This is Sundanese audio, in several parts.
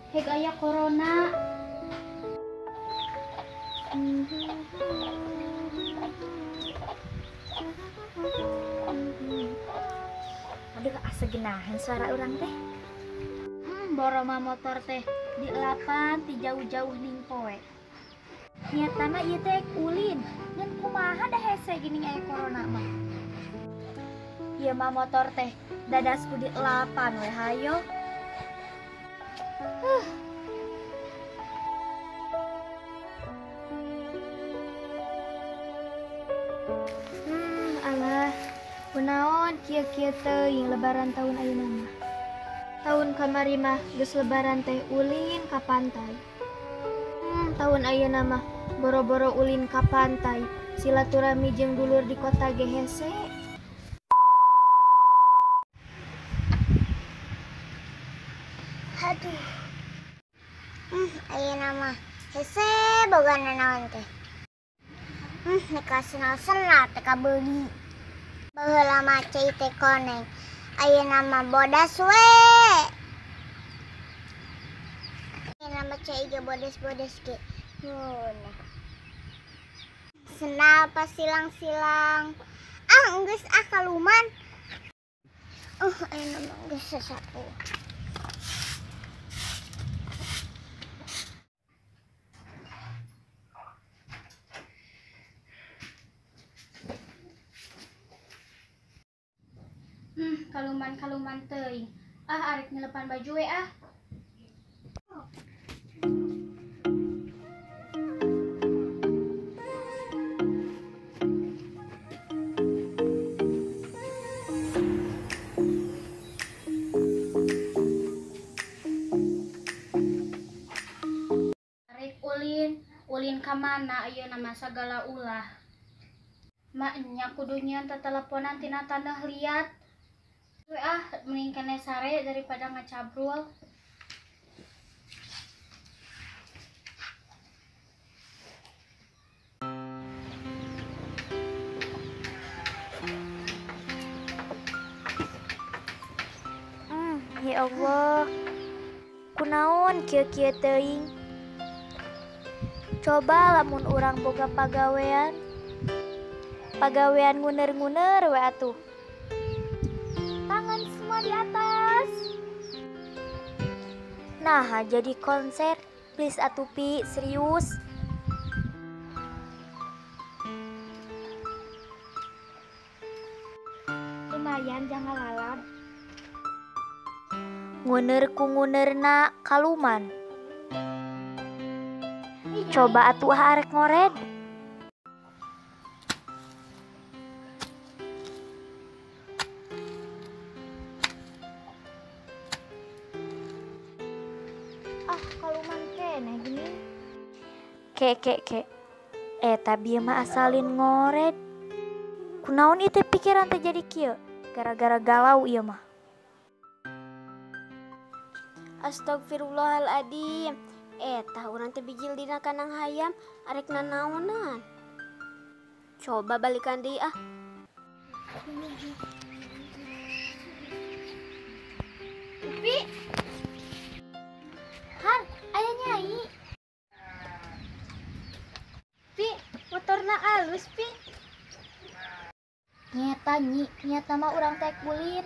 Heg aya corona. Aduh, asa genahan suara urang teh. Boroma motor teh dielapan ti jauh-jauh ning poe. Nyatana ieu teh ulin, ngan kumaha da hese geuning aya corona mah. Ieu mah motor teh dadasku dielapan we hayo. Alah, kunaon kieu-kieu teuing lebaran tahun ayeuna mah. Tahun kamari mah geus lebaran teh ulin ka pantai. Tahun ayeuna mah boro-boro ulin ka pantai, silaturahmi jeung dulur di kota ge hese. Aduh. Ayeuna mah hese boga nanaon teh. Nek senal-senal teh kabeuli. Baheula mah cai teh koneng. Ayeuna mah bodas we. Ayeuna mah cai ge bodas-bodas ge. Mun. Senal pas silang-silang. Ah, geus ah kaluman. Ayeuna mah geus sasapu. Kaluman-kaluman teuing. Ah, arek nyelepan baju we ah. Arek ulin, ulin ka mana ayeuna mah sagala ulah. Mak nya kudu nyieun teteleponan tina taneuh liat. We ah, mending kene sare daripada ngacabrul. Ya Allah. Kunaon kieu-kieu teuing. Coba lamun urang boga pagawean. Pagawean nguner-nguner we atuh. Tangan semua di atas. Nah, jadi konser, please atuh Pi, serius. Lumayan jangan lalap. Nguner ku ngunerna kaluman. Coba atuh arek ngored. Ah, kaluman keneh gini. Ke ke ke. Eta bieu mah asalin ngored. Kunaon ieu teh pikiran teh jadi kieu? Gara-gara galau ieu mah. Astagfirullahaladzim. Eta urang teh bijil dina kanang hayam arek nanaonan. Coba balikan deui ah. Upi. Han, aya nyai. Pi, motorna alus, Pi. Nyeta nyi, nyeta mah urang teh kulin.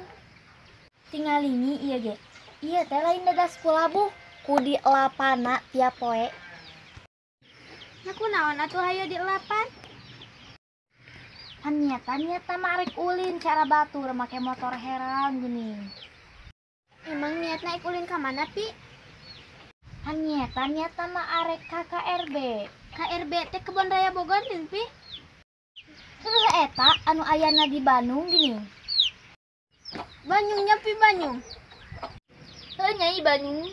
Tingali nyi ieu ge. Ieu teh lain dadas ku labuh, ku dielapana tiap poe. Nya kunaon atuh hayo dielapan? Pan nyeta nyeta mah arek ulin cara batur make motor herang geuning. Emang niatna ik ulin ka mana, Pi? Pan nyeta nyeta mah arek ka KRB. KRB teh Kebon Raya Bogor nih, Pi. Heuh eta anu ayana di Bandung geuning. Banyungnya Pi Banyung. Heuh nyai Banyung.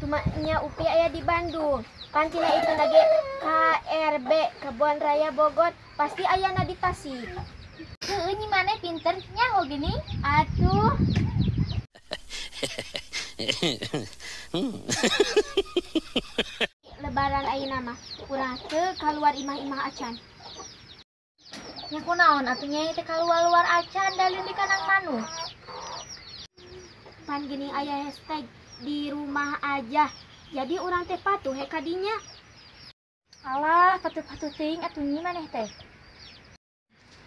Cuma nya Upi aya di Bandung. Pancina itu lagi KRB Kebon Raya Bogor pasti ayana di Tasik. Heuh nyi maneh pinter nyaho geuning. Atuh. Lebaran ayeuna mah urang teu kaluar imah-imah acan. Nya kunaon atuh nyai teh kaluar-luar acan dalin di kanang manuk. Pan geuning aya hashtag Di rumah aja. Jadi urang teh patuh he kadinya. Alah, patuh-patuh teuing atuh nyi maneh teh.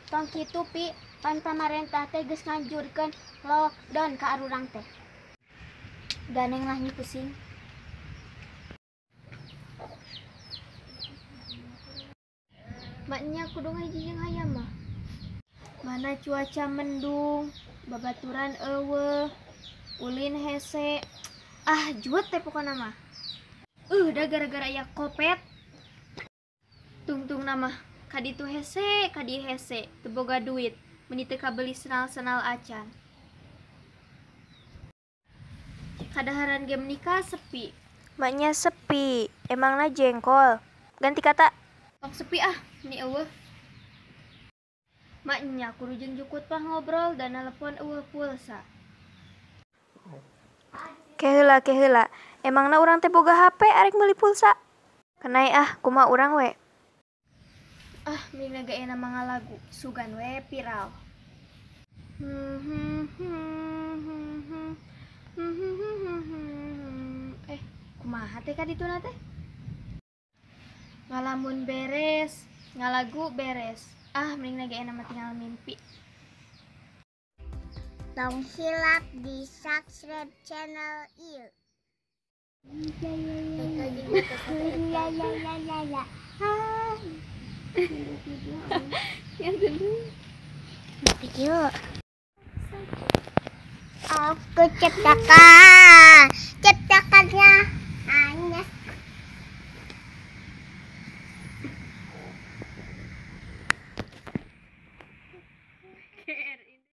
Tong kitu Pi, pan pamarentah teh geus nganjurkeun lockdown ka arurang teh. Ganeng lah nyi pusing. Maknya kudu ngahiji jeung hayam mah. Mana cuaca mendung, babaturan eueuh, ulin hese. Ah, juet teh pokona mah. Da gara-gara aya kopet. Tungtung nama kaditu hese, kadi hese, teu boga duit, meuni teu kabeli senal-senal acan. Kadaharan ge menikah sepi. Maknya sepi, emangna jengkol. Ganti kata. Tong sepi ah, meni eueuh. Maknya kudu jeung jukut pah ngobrol dan telepon eueuh pulsa. Keheula keheula, emangna urang teh boga HP arek meuli pulsa. Kenai ah, kumaha urang we. Ah, mending ge enak mangalagu, sugan we viral. Kumaha teh kadituna teh? Ngalamun beres, ngalagu beres. Ah, mending ge enak mah tinggal mimpi. Tong hilap di subscribe channel ieu. Ya ya ya ya ya. Video. Aku ciptakan, ciptakannya hanya KRI.